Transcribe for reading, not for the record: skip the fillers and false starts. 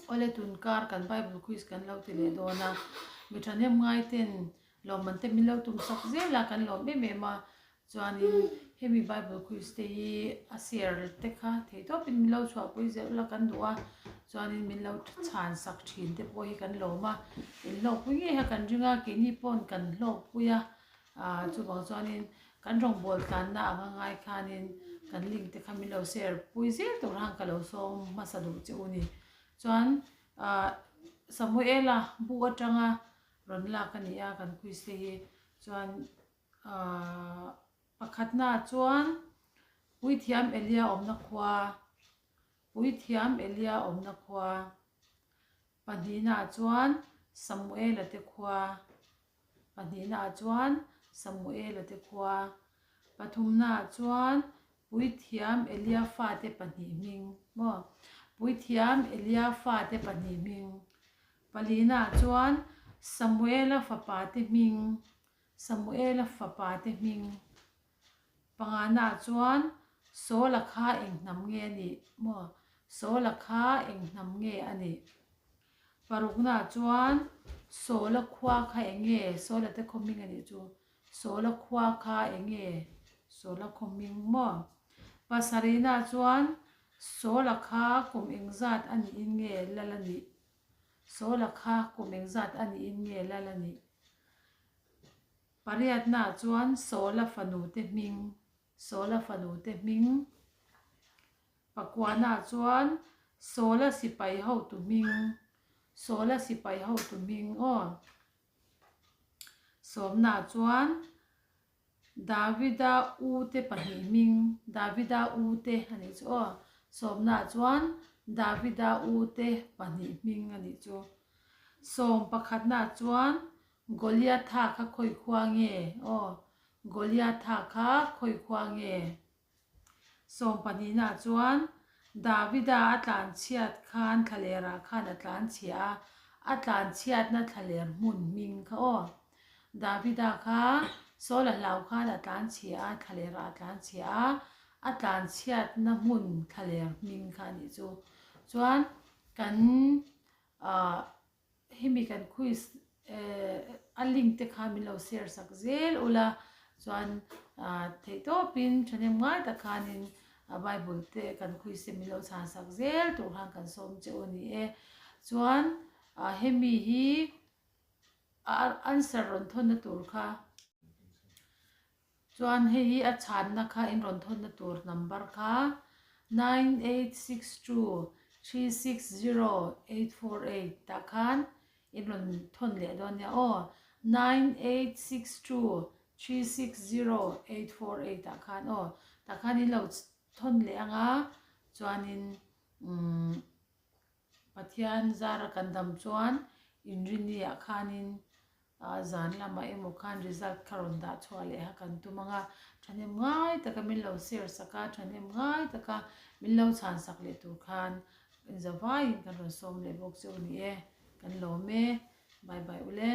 Awle tun kar kan Bible quiz kan lo ti leh dawn a, mi thahnem ngai ten lawmman te min lo tum sak zel a, kan lawm em em a, chuanin hemi Bible quiz te hi a share te kha thei tawpin min lo chhuahpui zel ula kan duh a, chuanin min lo chhan sak thin te pawh hi kan lawm a, in hlawkpui ngei kha kan ring a, keini paw'n kan hlawkpui a, ah chuvang chuanin kan rawngbâwl tlanna anga ngai khanin kan link te kha min lo share pui zel tur khan ka lo sawm hmasa duh che u ni. Chuan ah Samuela bu atanga rawn lak a ni a kan quiz te hi chuan ah pakhatnaah chuan Puithiam Elia awmna khua Puithiam Elia awmna khua pahnihnaah chuan Samuela te khua Pahnihnaah chuan Samuela te khua, pathumnaah chuan Puithiam Elia fate pahnih hming maw? Puithiam Elia fate pahnih hming. Palinaah chuan Samuela fapate hming, Samuela fapate hming. Panganaah chuan Saula kha eng hnam nge a nih maw? Saula kha eng hnam nge a nih? Paruknaah chuan Sawla khua kha eng nge? Sawla te khaw hming a nih chu. Sawla khua kha eng nge? Sawla khaw hming maw? Pasarihnaah chuan Sawla kha kum engzat a niin nge lal a nih? Sawla kha kum engzat a niin nge lal a nih? Pariatnaah chuan Sawla fanute hming, Sawla fanute hming. Pakuana chuan Sawla sipai hotu hming, Sawla sipai hotu hming aw. Sawmna chuan Davida ute pahnih hming, Davida ute a nih chu aw. Sawmna chuan Davida ute pahnih hming a nih chu. Sawm pakhatna chuan Goliatha kha khawi khua nge aw, Goliatha kha khawi khua nge. Sawm pahnihnaah chuan Davida a tlanchhiat khan thlalerah khan a tlanchhia a, a tlanchhiatna thlaler hmun hming kha aw. Davida kha Saul a hlau khan a tlanchhia a, thlalerah a tlanchhia a, a tlanchhiatna hmun thlaler hming kha a nih chu. Chuan kan ah Hemi kan quiz a link te kha min lo share sak zel ula chuan theih tawpin thahnem ngai tak khanin bible te kan quiz te min lo chhan sak zel tur khan kan sawm che u a ni e. Chuan hemi hi a answer rawn thawnna tur kha Chuan hei hi a chhanna kha in rawn thawnna tur number kha 9862360848 tah khan in rawn thawn leh dawn nia aw 9862360848 tah khan aw tah khan in lo thawn leh ang a chuanin umm Pathian zara kan dam chuan inrini ah khanin A zan lamah emaw khan result kha rawn dah chhuah leh a kan tum ang a, thahnem ngai taka min lo share sak a, thahnem ngai taka min lo chhan sak leh tur khan inzavaiin kan rawn sawm leh bawk che u ni e, kan lawm e, bye bye ule.